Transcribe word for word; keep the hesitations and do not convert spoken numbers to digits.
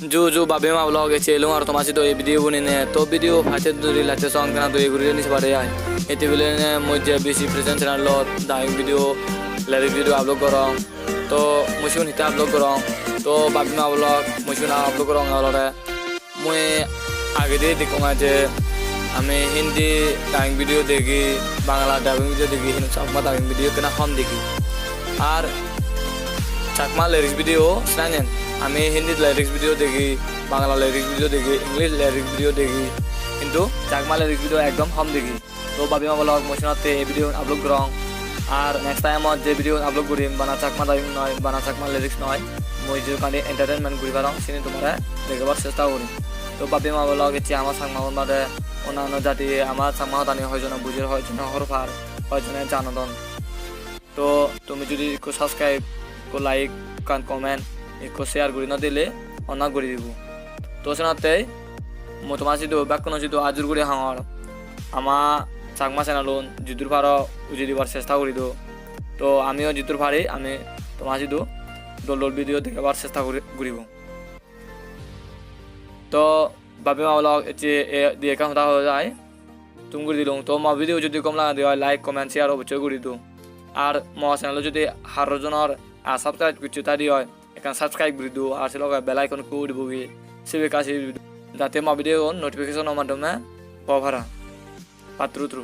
Ju ju babi ma vlog, ecche elung ar toma sidu ei video bunine. To video pacche duri lacche song kana duri guri ni sabare ai. Ete bile ne mui je B C Present channel lo daing video, lyric video upload gorong. To mui sigun hitte upload gorong. To babi ma vlog, mui sigun upload gorong olode. Mui agedi dekkong je ami Hindi dubbing video degi, Bangla dubbing video degi, hintu Chakma dubbing video ekkena hom degi. Ar Chakma lyrics video sinanen, ami Hindi lyrics video degi, Bangla lyrics video degi, English lyrics video degi, hintu Chakma lyrics video ekdom hom degi. To babi ma vlog, mui senotte ei video upload gorong. Ar next time ot je video upload gurim, bana Chakma dubbing noi, bana Chakma lyrics noi, mui je kani entertainment guri parong, sini tomare degebar chesta gurim. To babi ma vlog, ecche ama Chakmagun bade onnanno jati ama Chakma hodani hoi jone bujer, hoi jone hobor par, hoi jone janodon. To tumi judi ekko subscribe, ekko like, ekkan comment, ekko share guri no dile, onna guri dibo. To senotte mui toma sidu, bekkuno sidu ajur guri hangor. Ama Chakma channel-un jidur paro ujei dibar chesta guri do. To amiyo jidur pari, ami toma sidu dol dol video degebar chesta guri, guribo. To babi ma vlog, ecche e di ekkan hoda hoda jai. Thum guri dilung. To mo video judi gom lagede oi, like, comment, share obossoi guri do. Ar mo channel-o judi harro jonor ar subscribe gocche thai de oi, ekkan subscribe guri do, ar se loge bell icon ekko uribo gi, sibe ekka sibi do, jate mo video-un notification-o maddhome po para. Patturu turu.